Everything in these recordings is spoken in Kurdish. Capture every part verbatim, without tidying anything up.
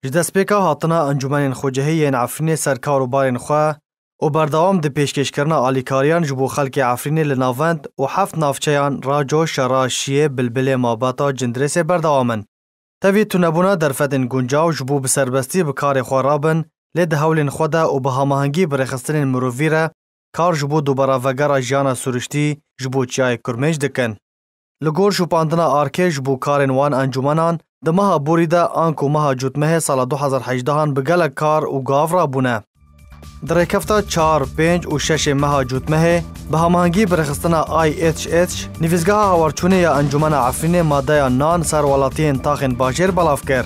Ji destpêka hatina encûmenên xwecihî yên Efrînê ser kar û barên xwe û berdewam di pêşkêşkirina alîkariyan ji bo xelkê Efrînê li navend û heft navçeyan Raco, Şera, Şiyê, Bilbilê, Mabata, Cindirêsê berdewam in. Tevî tunebûna derfetên guncaw ji bo bi serbestî bi karê xwe rabin, lê di hewlên xwe de û bi hamahengî bi rêxistinên mirovî re kar ji bo dubara vegera jiyana siruştî ji bo çiyayê Kurmênc dikin. Li gor şopandina arkê ji bo karên wan encûmenan, di meha borî de anku meha cotmehê sala du hezar hejdehan bi gelek kar û gav rabûne. Di rêkefta çar, pênc û şeşê meha cotmehê, bi hamahengî bi rêxistina I H H, Nivîzgeha Hawarçûnê ya Encûmena Efrînê madeya nan ser welatiyên taxên bajêr belav kir.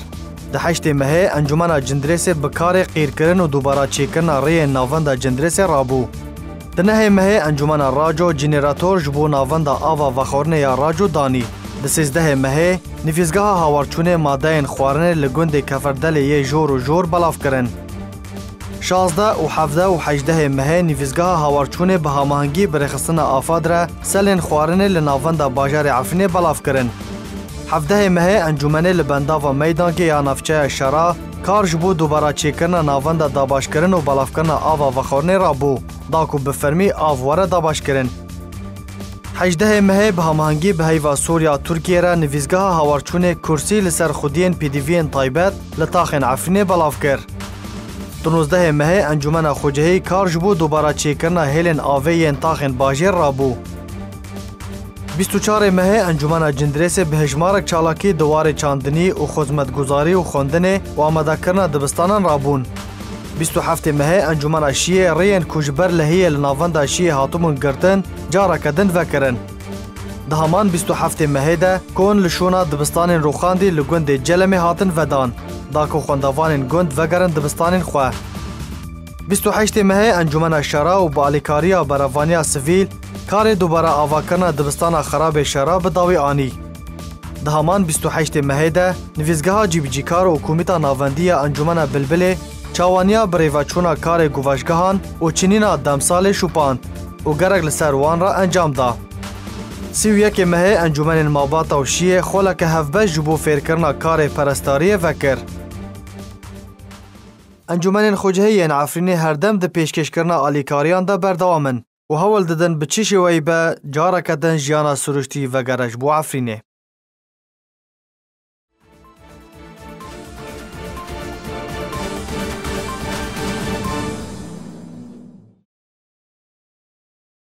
Di heştê mehê Encûmena Cindirêsê bi karê qîrkirin û dubara çêkirina rêyên navenda Cindirêsê rabû. Di nehê mehê Encûmena Raco cînêrator ji bo navenda ava vexwarinê ya Raco danî. Di sêzdehê mehê Nivîzgeha Hawarçûnê madeyên xwarinê li gundê Keferdelê yê Jor û Jor belav kirin. Şazdeh û hevdeh û hejdehê mehê Nivîzgeha Hawarçûnê bi hamahengî bi rêxistina AFAD re selên xwarinê li navenda bajarê Efrînê belav kirin. Hevdehê mehê encûmenê li bendava meydankê ya navçeya Şera kar ji bo dubara çêkirina navenda dabaşkirin û belavkirina ava vexwarinê rabû, da ku bi fermî av were dabaşkirin. Hejdehê mehê bi hamahengî bi heyva Sûriya Tirkiyê re Nivîzgeha Hawarçûnê kursî li ser xwediyên pêdiviyên taybet li taxên Efrînê belav kir. Di nozdehê mehê Encûmena Xwecihî kar ji bo dubara çêkirina hêlên avê yên taxên bajêr rabû. Bîst û çarê mehê Encûmena Cindirêsê bi hejmarek çalakî di warê çandinî û xizmetguzarî û xwendinê û amadekirina dibistanan rabûn. Bîst û heftê mehê Encûmena Şiyê rêyên ku ji ber lehiyê li navenda Şiyê hatibûn girtin, careke din vekirin. Di heman bîst û heftê mehê de kon li şûna dibistanên Rûxandî li gundê Celemê hatin vedan, da ku xwendevanên gund vegerin dibistanên xwe. Bîst û heştê mehê Encûmena Şera û bi alîkariya berevaniya sivîl karê dubara avakirina dibistana xerabê Şera bi dawî anî. Di heman bîst û heştê mehê de Nivîzgeha Cîbicîkar û Komîta Navendî ya Encûmena Bilbilê çawaniya birêveçûna karê guvaşgehan û çinîna demsalê şopand û gerek li ser wan re encam da. Sî û yekê mehê encûmenên Mabata û Şiyê xoleke hevbeş ji bo fêrkirina karê perestdariyê vekir. Encûmenên Xwecihî yên Efrînê herdem di pêşkêşkirina alîkariyan de berdewam in û hewl didin bi çi şêweyî be careke din jiyana siruştî vegere ji bo Efrînê.